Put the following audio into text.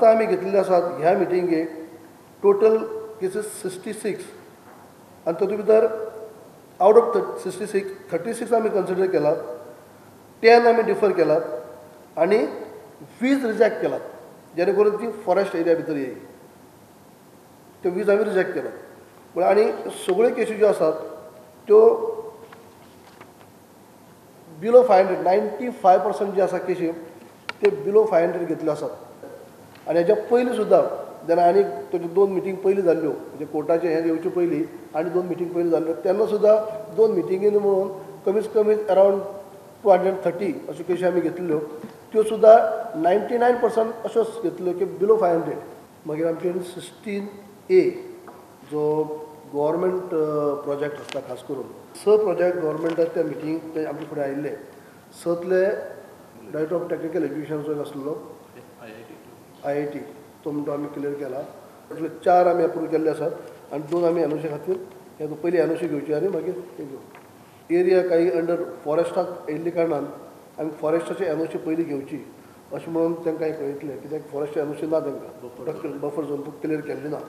आतां आमी घेतलेले आसात ह्या मिटिंगेक टोटल केसीस 66 आनी तातूंत भितर आवट ऑफ 66 36 आमी कन्सिडर केलात, 10 आमी डिफर केलात आनी 20 रिजेक्ट केलात, जेणे करून ती फॉरेस्ट एरिया भितर येई. त्यो 20 आमी रिजेक्ट केलात. म्हळ्यार आनी सगळ्यो केसी ज्यो आसात त्यो बिलो 500 95% जे आसा केशी ते बिलो 500 घेतल्यो आसात. आनी हेच्या पयलीं सुद्दां जेन्ना आनी ताच्यो 2 मिटींग पयलीं जाल्ल्यो, म्हणजे कोर्टाचें हें येवचे पयलीं आनी 2 मिटींग पयलीं जाल्ल्यो, तेन्ना सुद्दां 2 मिटिंगेनी म्हणून कमीत कमी अरावंड 230 अश्यो केशी आमी घेतल्यो, त्यो सुद्दां 99% अश्योच घेतल्यो की बिलो 500. मागीर आमचे 16A जो गव्हर्मेंट प्रोजेक्ट आसता, खास करून 6 प्रोजेक्ट गव्हर्मेंटाक त्या मिटींग ते आमचे फुडें आयिल्ले. 6तले डायरेक्टर ऑफ टॅक्निकल एज्युकेशनाचो एक आसलो IIT, तो म्हणटा आमी क्लियर केला. 4 आमी अप्रूव केल्ले आसात आनी 2 आमी एनओसी खातीर हे पयलीं एनओसी घेवची आनी मागीर हे घेवप. एरिया काही अंडर फॉरेस्टाक येयल्ले कारणान आमी फॉरेस्टाची एनओसी पयलीं घेवची अशें म्हणून तांकां हें कळयतलें, कित्याक फॉरेस्ट एनओसी ना तांकां, बफर झोन क्लियर केल्ली ना.